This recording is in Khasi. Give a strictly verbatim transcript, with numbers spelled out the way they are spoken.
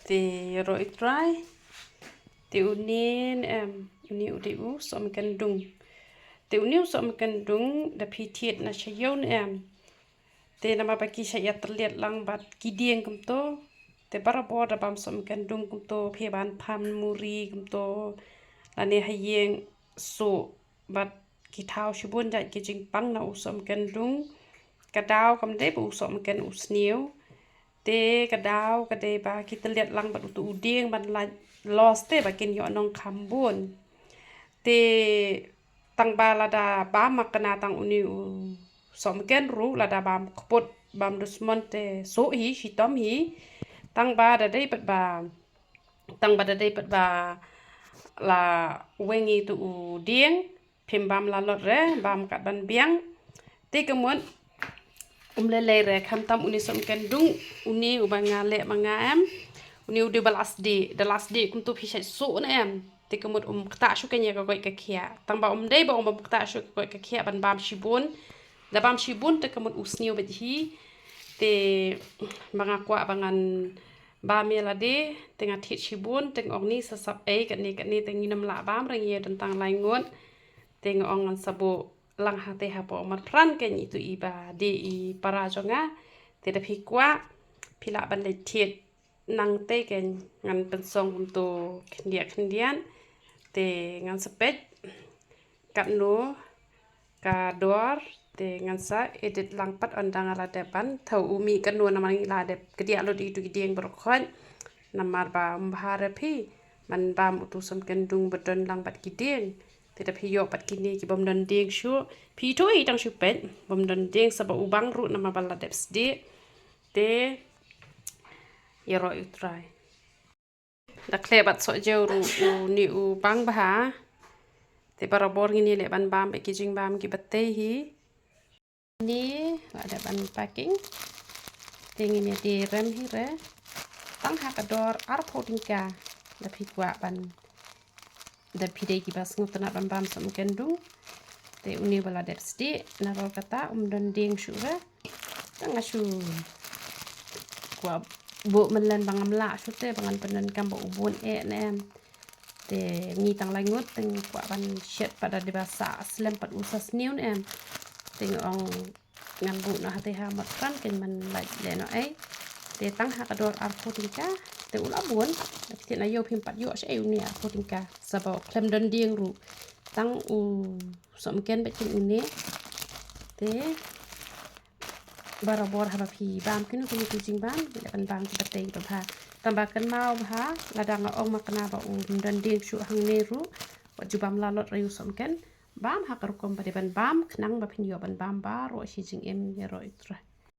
Te ïaroh ïa u Trai. Te une ne em, une u dei u sohmynken dung. Te une u sohmynken dung da phi thied na sha ïew ne em. Te namar ba ki shait ïatylliat lang bad ki dieng kumto. Te barabor da bam sohmynken dung kumto, phi ban pham muri kumto, lane ha ïing soh bad ki thaw shibun jait ki jingpang na u sohmynken dung. Ka daw kam dei ba u sohmynken u sniew. Te ka daw ka dei ba ki tylliat lang bad uto u dieng ban lait los te ba kin ïoh nongkham bun. Te tang ba lada bam ma kane tang une u sohmynken ruh, lada bam kput bam dusmon te soh hi, shitom hi. Tang ba da dei pat ba, tang ba da dei pat ba la weng ïa uto u dieng, phim bam la lot re, bam kat ban biang. Te ka mut um lei lei re, khamtam une sohmynken dung, une uba nga leh ma nga em. Une u dei ba la sdieh, da la sdieh kumto phi shait soh ne em. Te ka mut um ktah shuh kein ïa ka koit ka khiah. Tang ba um dei ba um bym ktah shuh ka koit ka khiah ban bam shibun. Da bam shibun te ka mut u sniew beit hi. Te ba nga kwah ba ngan bam ïa lade, te nga thied shibun, te nga ong ni sa sap ei katne katne, te ngin ym lah bam re, ngi ïa don tang lai ngut. Te nga ong ngan sa buh lang hangtei hapoh Marpran kein, ito i ba dei i para jong nga. Te da phi kwah phi lah ban leit thied nangtei kein, ngan pynsong kumto khyndiat khyndiat. Te ngan sa peit katno ka dor, te ngan sa edit lang pat ynda nga la dep ban thaw u mih katno, namar ngi la dep kdiah lut ïa uto ki dieng baroh khoit. Namar ba um bha re phi ban bam uto u sohmynken dung ba don lang bad ki dieng. Te da phi ïoh pat kine ki bym don dieng shuh, phi ïathuh hi tang shu peit, bym don dieng sa ba u bang ruh namar ba la dep sdieh. Te ïaroh ïa u Trai. Da khleh bad soh jew ruh une u bang bha. Te barabor ngin ïa leh ban bam bad ki jingbam kiba tei hi. Une la dep ban packing. Te ngin ïa die rem hi re. Tang ha ka dor arphew tyngka. Da phi kwah ban, da phi dei kiba sngewtynnat ban bam sohmynken dung. Te une ba la dep sdieh, nalor kata um don dieng shuh re. Tang nga shu kwah buh mynlen ba ngam lah shuh te ba ngan pyndonkam ba u bun eh ne em. Te ngi tang lai ngut, te nga kwah ban shet pat da dei ba sah slem pat u sa sniew ne em. Te nga ong ngan buh noh hangtei ha Marpran kein ban lait leh noh ei. Te tang ha ka dor arphew tyngka. Te u la bun. Te na ïew phim pat ïoh sha ei une arphew tyngka, sa ba u khlem don dieng ruh. Tang u sohmynken beit kein une. Te barabor haba phi bam kino kino ki jingbam, leh ban bam kiba tei kiba bha. Tang ba kynmaw bha, lada nga ong ma kane ba um don dieng shuh hangne ruh, wat ju bam la lot re u sohmynken. Bam ha ka rukom ba dei ban bam, khnang ba phin ïoh ban bam baroh shi jingim. Ïaroh ïa u Trai.